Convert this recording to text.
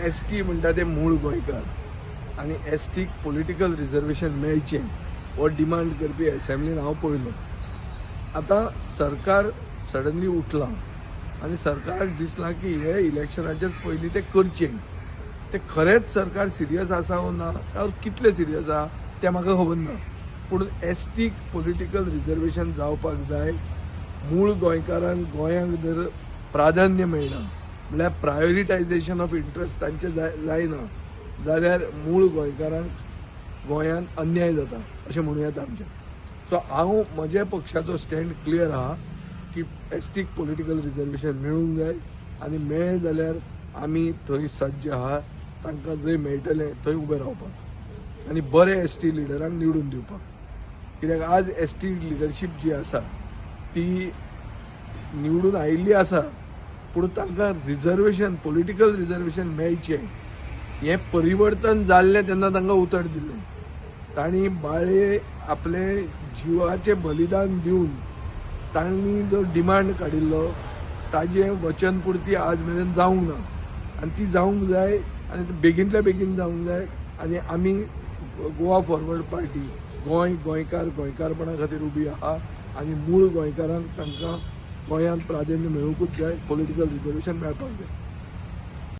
S T म्हणटा ते मूळ गोंयकार आनी एस टीक पॉलिटिकल रिजर्वेशन मेळचें हो डिमांड करपी एसेंब्लीन हांव पळयलो. आतां सरकार सडनली उठलां आनी सरकाराक दिसलां की हे इलेक्शनाचेर पयलीं तें करचें. तें खरेंच सरकार सिरियस आसा वो ना और कितलें सिरियस आहा तें म्हाका खबर ना, पूण एस टीक पॉलिटिकल रिजर्वेशन जावपाक जाय. मूळ गोंयकारांक गोंयांक जर प्राधान्य मेळना, म्हणल्यार प्रायोरिटायझेशन ऑफ इंट्रस्ट तांचे जायना जाल्यार मूळ गोंयकारांक गोंयांत अन्याय जाता अशें म्हणूं येता आमचें. सो हांव म्हज्या पक्षाचो स्टँड क्लियर आहा की एस टीक पॉलिटिकल रिजर्वेशन मेळूंक जाय आनी मेळ्ळें जाल्यार आमी थंय सज्ज आहा तांकां जंय मेळटलें थंय उबें रावपाक आनी बरे एस टी लिडरांक निवडून दिवपाक. कित्याक आज एस टी लिडरशीप जी आसा ती निवडून आयिल्ली आसा, पूण तांकां रिजर्वेशन, पॉलिटिकल रिजर्वेशन मेळचें हें परिवर्तन जाल्लें तेन्ना तांकां उतर दिल्लें. तांणी बाळे आपले जिवाचें बलिदान दिवन तांणी जो डिमांड काडिल्लो ताजें वचन पुर्ती आज मेरेन जावंक ना आनी ती जावंक जाय आनी ती बेगीनच्या बेगीन जावंक जाय. आनी आमी गोवा फॉरवर्ड पार्टी गोंय, गोंयकार, गोंयकारपणा खातीर उबी आहा आनी मूळ गोंयकारांक तांकां गोंयांत प्राधान्य मेळुंकूच जाय, पॉलिटिकल रिजर्वेशन मेळपाक जाय.